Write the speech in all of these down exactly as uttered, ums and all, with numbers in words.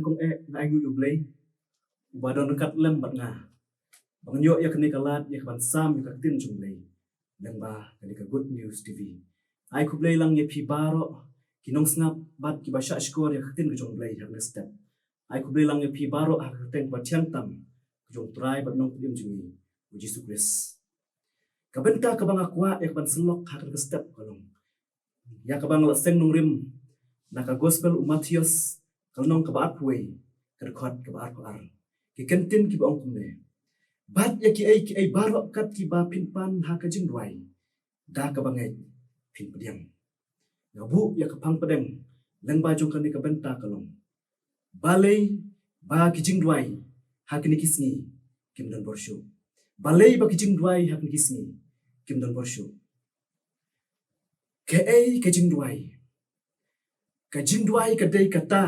Kong eh nga ainguh ïa U Blei uba don ryngkat lem bad nga ba ngan ïoh ïa kane ka lad ïa ka ban sam ïa ka ktien jong U Blei lyngba kane ka Good News T V. Ai khublei lang ïa phi baroh ki nongsngap bad kiba shah shkor ïa ka ktien ka jong U Blei ha kane ka step. Ai khublei lang ïa phi baroh ha ka kyrteng kaba thiang tam ka jong U Trai bad Nongpynim jong ngi U Jisu Khrist. Ka bynta kaba nga kwah ïa ka ban sylok ha kane ka step ka long ïa kaba nga la seng nongrim na ka Gospel u Mathaios, ka lynnong kaba arphew wei, ka dkhot kaba arphew ar. Ki kyntien kiba ong kumne: Bat ïa kiei kiei baroh kat kiba phin pan ha ka jingduwai, da kaba ngeit phin pdiang. Nga buh ïa ka phang pdeng lyngba jong kane ka bynta ka long: Balei ba ki jingduwai ha kine ki sngi kim don bor shuh? Balei ba ki jingduwai ha kine ki sngi kim don bor shuh? Kaei ka jingduwai? Ka jingduwai ka dei kata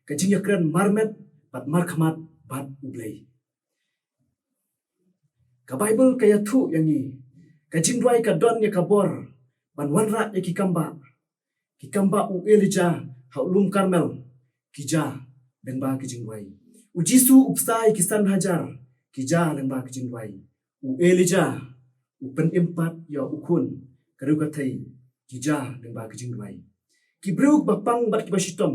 ka jingïakren marmet bad markhmat bad U Blei. Ka Baibl ka ïathuh ïa ngi ka jingduwai ka don ïa ka bor ban wanrah ïa ki kambah. Ki kambah u Elijah ha u lum Karmel ki jia lyngba ka jingduwai. U Jisu u bsa ïa ki san hajar ki jia lyngba ka jingduwai. U Elijah u pynim pat ïa u khun ka riew ka thei ki jia lyngba ka jingduwai. Ki briew kiba pang bad kiba shitom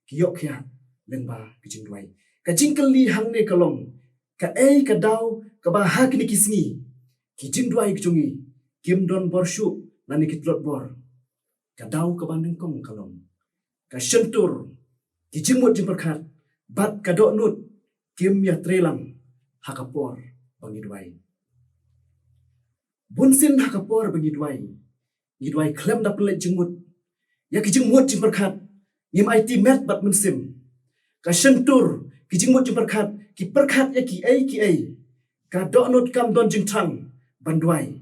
ki ïoh khiah lyngba ka jingduwai. Ka jingkylli hangne ka long, kaei ka daw kaba ha kine ki sngi ki jingduwai ka jong ngi kim don bor shuh lane ki tlot bor? Ka daw kaba nyngkong ka long, ka shyntur, ki jingmut jingpyrkhat bad ka dohnud kim ïatreilang ha ka por ba ngi duwai. Bunsien ha ka por ba ngi duwai, ngi duwai khlem da pynleit jingmut. Ïa ki jingmut jingpyrkhat ngim aiti met bad mynsiem. Ka shyntur, ki jingmut jingpyrkhat ki pyrkhat ïa kiei kiei. Ka dohnud kam don jingthrang ban duwai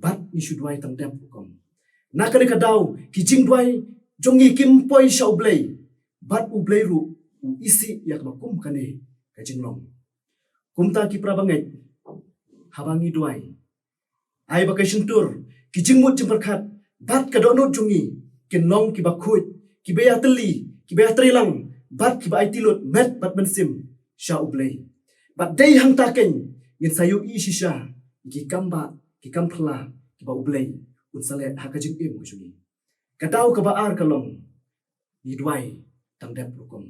bad ngi shu duwai tang dep rukom. Na kane ka daw ki jingduwai jong ngi kim poi sha U Blei bad U Blei ruh u isih ïa kaba kum kane ka jinglong. Kumta ki para bangeit, haba ngi duwai, ai ba ka shyntur, ki jingmut jingpyrkhat bad ka dohnud jong ngi kin long kiba khuid, kiba ïatylli, kiba ïatreilang bad kiba aiti lut met bad mynsiem sha U Blei. Bad dei hangta keiñ ngin sa ïohi shisha ïa ki kambah ki kamphylla kiba U Blei un sa leh ha ka jingim ka jong ngi. Ka daw kaba ar ka long, ngi duwai tang dep rukom.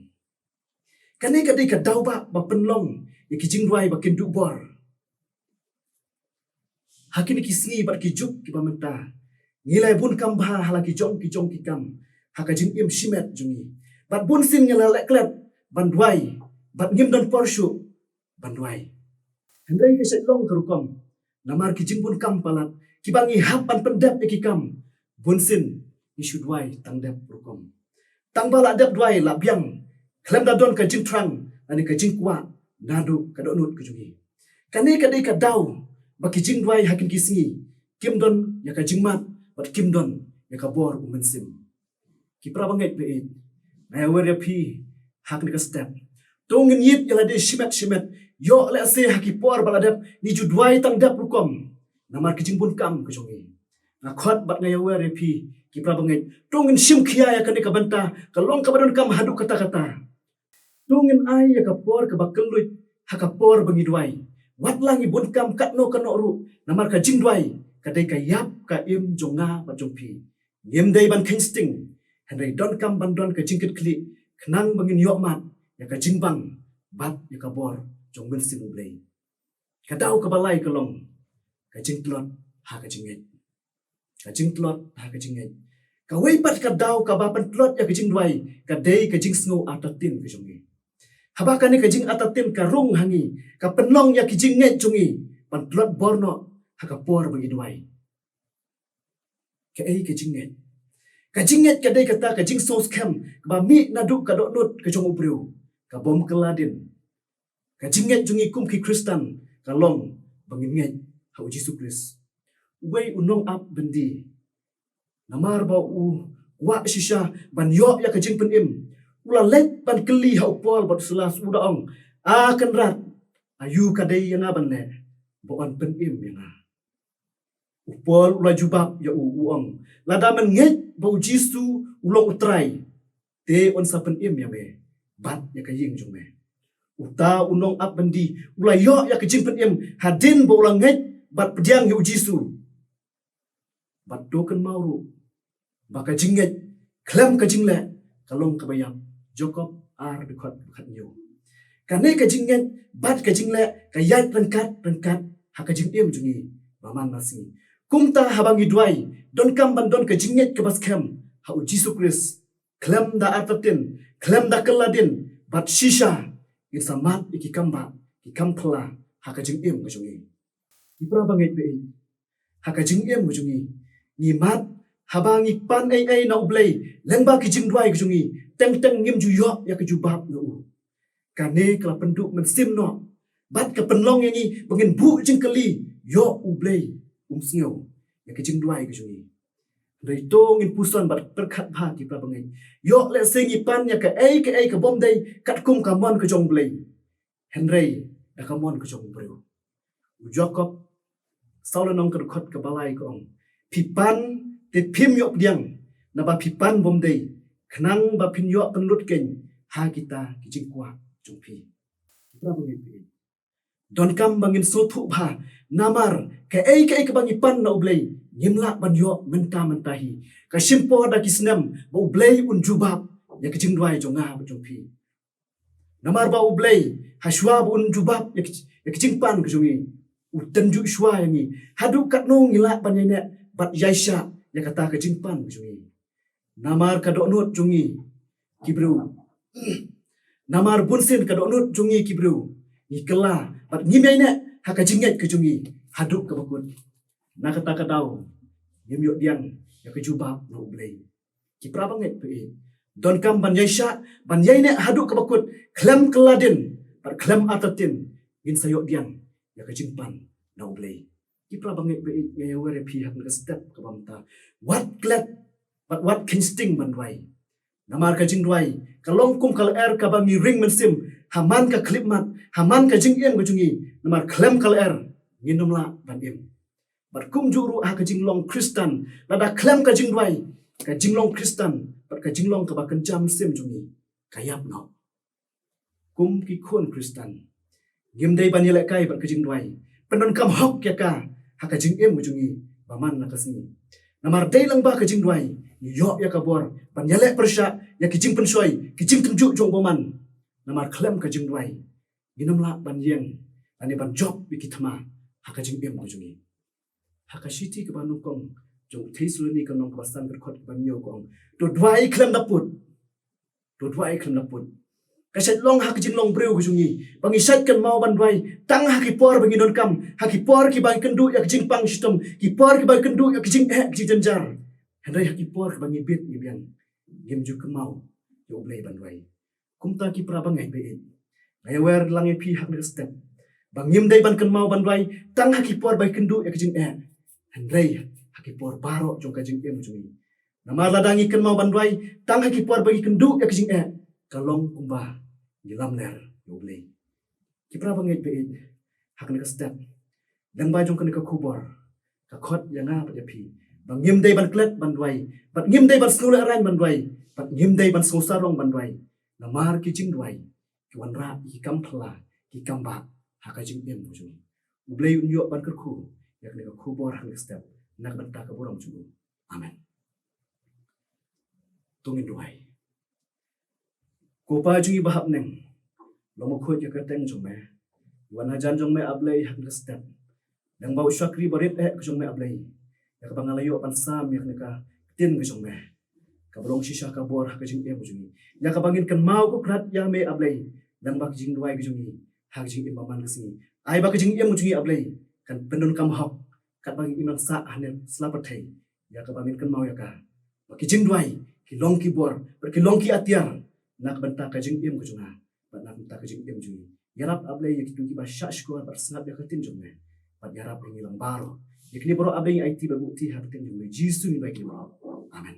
Kane ka dei ka daw ba, ba pynlong ïa ki jingduwai ba kin duh bor. Ha kine ki sngi bad ki juk kiba mynta, ngi la bun kam bha ha la ki jong ki jong ki kam ha ka jingim shimet jong ngi. Bad bunsien ngi la leh klet ban duwai bad ngim don por shuh ban duwai. Hynrei ka shait long ka rukom, namar ki jingbun kam palat kiba ngi hap ban pyndep ïa ki kam, bunsien ngi shu duwai tang dep rukom. Tang ba la dep duwai la biang khlem da don ka jingthrang lane ka jingkwah naduh ka dohnud ka jong ngi. Kane ka dei ka daw ba ki jingduwai ha kine ki sngi kim don ïa ka jingmad bad kim don ïa ka bor u mynsiem. Ki para bangeit ba ïeit, nga ïawer ïa phi ha kane ka step. To ngin ïit ïa lade shimet shimet, ïoh lehse ha ki por ba la dep ngi ju duwai tang dep rukom namar ki jingbun kam ka jong ngi. Nga khot bad nga ïawer ïa phi ki para bangeit, to ngin shim khia ïa kane ka bynta, ka long kaba donkam haduh katta katta. To ngin ai ïa ka por kaba kylluid ha ka por ba ngi duwai. Wat la ngi bun kam katno katno ruh, namar ka jingduwai ka dei ka ïap ka im jong nga bad jong phi. Ngim dei ban kheiñ sting, hynrei donkam ban don ka jingkitkhlieh khnang ba ngin ïoh mad ïa ka jingbang bad ïa ka bor jong u Mynsiem U Blei. Ka daw kaba lai ka long ka jingtlot ha ka jingngeit. Ka jingtlot ha ka jingngeit. Kawei pat ka daw kaba pyntlot ïa ka jingduwai ka dei ka jingsngew artatien ka jong ngi. Haba kane ka jingartatien ka rung ha ngi, ka pynlong ïa ki jingngeit jong ngi ban tlot bor noh ha ka por ba ngi duwai. Kaei ka jingngeit? Ka jingngeit ka dei kata ka jingsngewskhem kaba mih naduh ka dohnud ka jong u briew, ka bym kylla dien. Ka jingngeit jong ngi kum ki Khristan ka long ba ngin ngeit ha u Jisu Khrist, uwei u nongap byndi. Namar ba u kwah shisha ban ïoh ïa ka jingpynim, u la leit ban kylli ha u Paul bad u Silas, u da ong, "A Kynrad, aïu ka dei ïa nga ban leh ba yn pynim ïa nga?" U Paul u la jubab ïa u, u ong, "Lada men ngeit ba u Jisu u long u Trai, te un sa pynim ïa me." bad ïa ka ïing jong me. Uta u nongap byndi u la ïoh ïa ka jingpynim hadien ba u la ngeit bad pdiang ïa u Jisu. Bad to kynmaw ruh ba ka jingngeit khlem ka jingleh ka long kaba ïap. Jakob ar dkhot khatnïew. Kane ka jingngeit bad ka jingleh ka ïaid ryngkat ryngkat ha ka jingim jong ngi ba man la sngi. Kumta haba ngi duwai, donkam ban don ka jingngeit kaba skhem ha u Jisu Khrist, khlem da artatien, khlem da kylla dien, bad shisha ngin sa mad ïa ki kam bah, ki kam phylla ha ka jingim ka jong ngi. Ki para bangeit baieit, ha ka jingim ka jong ngi, ngi mad haba ngi pan ei ei na U Blei lyngba ki jingduwai ka jong ngi, teng teng ngim ju ïoh ïa ka jubab na u. Kane ka la pynduh mynsiem noh bad ka pynlong ïa ngi ba ngin buh jingkylli, ïoh U Blei um sngew ïa ka jingduwai ka jong ngi. Hynrei to ngin puson bad pyrkhat bha ki para bangeit. Ïoh lehse ngi pan ïa kaei kaei ka bym dei katkum ka mon ka jong U Blei, hynrei da ka mon ka jong u briew. U Jakob saw lynnong ka dkhot kaba lai ka ong, phi pan te phim ïoh pdiang, naba phi pan bym dei, khnang ba phin ïoh pynlut keiñ ha kita ki jingkwah jong phi. Ki para bangeit baieit, donkam ba ngin sngewthuh bha, namar kaei kaei kaba ngi pan na U Blei ngim lah ban ïoh mynta mynta hi. Ka shim por da ki snem ba U Blei un jubab ïa ka jingduwai jong nga bad jong phi. Namar ba U Blei, ha shuwa ba un jubab ïa ka, ïa ka jingpan ka jong ngi, u tynjuh shuwa ïa ngi haduh katno ngi lah ban ïaineh bad ïaishah ïa kata ka jingpan ka jong ngi. Namar ka dohnud jong ngi ki briew, namar bunsien ka dohnud jong ngi ki briew, ngi kylla bad ngim ïaineh ha ka jingngeit ka jong ngi haduh kaba kut. Na kata ka daw ngim ïoh pdiang ïa ka jubab na U Blei. Ki para bangeit baieit, donkam ban ïaishah, ban ïaineh haduh kaba kut, khlem kylla dien bad khlem artatien, ngin sa ïoh pdiang ïa ka jingpan na U Blei. Ki para bangeit baieit, nga ïawer ïa phi ha kane ka step kaba mynta, wat klet bad wat kheiñ sting ban duwai. Namar ka jingduwai ka long kum ka lyer kaba ngi ring mynsiem ha man ka khyllipmat, ha man ka jingim ka jong ngi. Namar khlem ka lyer ngin ym lah ban im. Bad kumjuh ruh ha ka jinglong Khristan, lada khlem ka jingduwai, ka jinglong Khristan bad ka jinglong kaba kynja mynsiem jong ngi ka ïap noh. Kum ki khun Khristan, ngim dei ban ïalehkai bad ka jingduwai, pyndonkam hok ïa ka ha ka jingim ka jong ngi ba man la ka sngi. Namar dei lyngba ka jingduwai ngi ïoh ïa ka bor ban ïaleh pyrshah ïa ki jingpynshoi, ki jingtynjuh jong u bymman. Namar khlem ka jingduwai ngin ym lah ban ïeng lane ban jop ïa ki thma ha ka jingim ka jong ngi. Ha ka shithi kaba nyngkong jong u Thessaloni ka lynnong kaba san ka dkhot kaba hynñiew ka ong, to duwai khlem da put. To duwai khlem da put. Ka shait long ha ka jinglong briew ka jong ngi ba ngi shait kynmaw ban duwai tang ha ki por ba ngi donkam, ha ki por kiba ngi kynduh ïa ka jingpang shitom, ki por kiba ngi kynduh ïa ka jingeh, ka jingjynjar. Hynrei ha ki por kiba ngi bit ngi biang, ngim ju kynmaw ïa U Blei ban duwai. Kumta ki para bangeit baieit, nga ïawer lang ïa phi ha kane ka step ba ngim dei ban kynmaw ban duwai tang ha ki por ba ngi kynduh ïa ka jingeh, hynrei ha ki por baroh jong ka jingim jong ngi. Namar lada ngi kynmaw ban duwai tang ha ki por ba ngi kynduh ïa ka jingeh, ka long kumba ngi lamler ïa U Blei. Ki para bangeit baieit, ha kane ka step, lyngba jong kane ka khubor ka khot ïa nga bad ïa phi ba ngim dei ban klet ban duwai, bad ngim dei ban sngewlehraiñ ban duwai, bad ngim dei ban sngewsarong ban duwai. Namar ki jingduwai ki wanrah ïa ki kam phylla, ki kam bah ha ka jingim ka jong ngi. U Blei un ïoh ban kyrkhu ïa kane ka khubor ha kane ka step na ka bynta ka burom jong u. Amen. To ngin duwai. Ko Pa jong ngi ba ha bneng, long bakhuid ïa ka kyrteng jong me. Wan hajan jong me A Blei ha kane ka step. Lyngba u shakri barit eh ka jong me A Blei, ïa kaba nga la ïoh ban sam ïa kane ka ktien ka jong me, kaba long shisha ka bor ha ka jingim ka jong ngi, ïa kaba ngin kynmaw ko Trai ïa me A Blei, lyngba ka jingduwai ka jong ngi ha ka jingim ba man ka sngi. Ai ba ka jingim ka jong ngi A Blei kan pyndonkam hok katba ngi im lang sah hangne sla pyrthei, ïa kaba ngin kynmaw ïa ka ba ki jingduwai ki long ki bor bad ki long ki atiar na ka bynta ka jingim ka jong nga bad na ka bynta ka jingim jong ngi. Ïarap A Blei ïa kito kiba shah shkor bad sngap ïa ka ktien jong me, bad ïarap ïa ngi lang baroh. Ïa kine baroh A Blei ngi aiti bad buhti ha ka ktien jong me Jisu ngi duwai kyrpad. Amen.